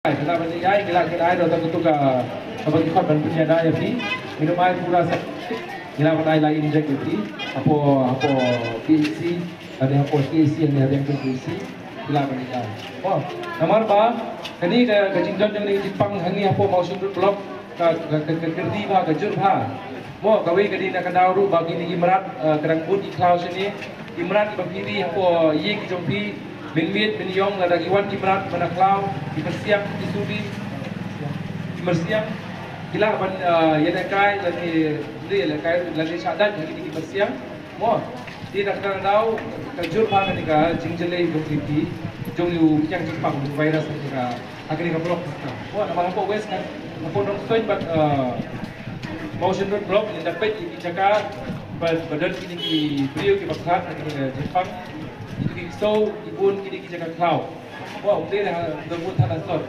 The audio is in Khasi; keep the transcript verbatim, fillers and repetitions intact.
Ki lah ban leit ïa, ki lah ban leit ïa, da katu ka, kaba ki khot ban pynïada ïa phi. Ngin ym ai pura sa, ki lah ban ai la inject ïa phi hapoh, hapoh P H C, lane hapoh C H C, lane hapoh P H C. Ki lah ban leit ïa. Oh, namar ba kane ka, ka jingjot jong ngi, jingpang hangne hapoh Mawshynrut Block, ka, ka, ka, ka kyrdi bha, ka jur bha. Mo, kawei ka dei na ka daw ruh ba kine ki mrad, eh, ka dang bun ki khlaw shane. Ki mrad kiba phi ri hapoh ïing ki jong phi, mynmiet mynïong, lada ki wan ki mrad ba na khlaw, ki myrsiang, ki suri, ki myrsiang, ki lah ban, eh, ïalehkai, lane, lehkai, lane shah dait ha kine ki myrsiang. Mo, te na kata ka daw, ka jur bha kane ka jingjyllei jong ki, jong u pdiang jingpang, u virus kane ka, ha kane ka block kata. Mo, namar hapoh West kan, hapoh Nongstoiñ bad, eh, Mawshynrut Block, ngin da peit ïa ki jaka ba, ba don kine ki briew kiba khlad ha kane ka jingpang. Kito ki ksew, ki bun kine ki jaka khlaw. Mo, ym dei ha, da bun thana sor.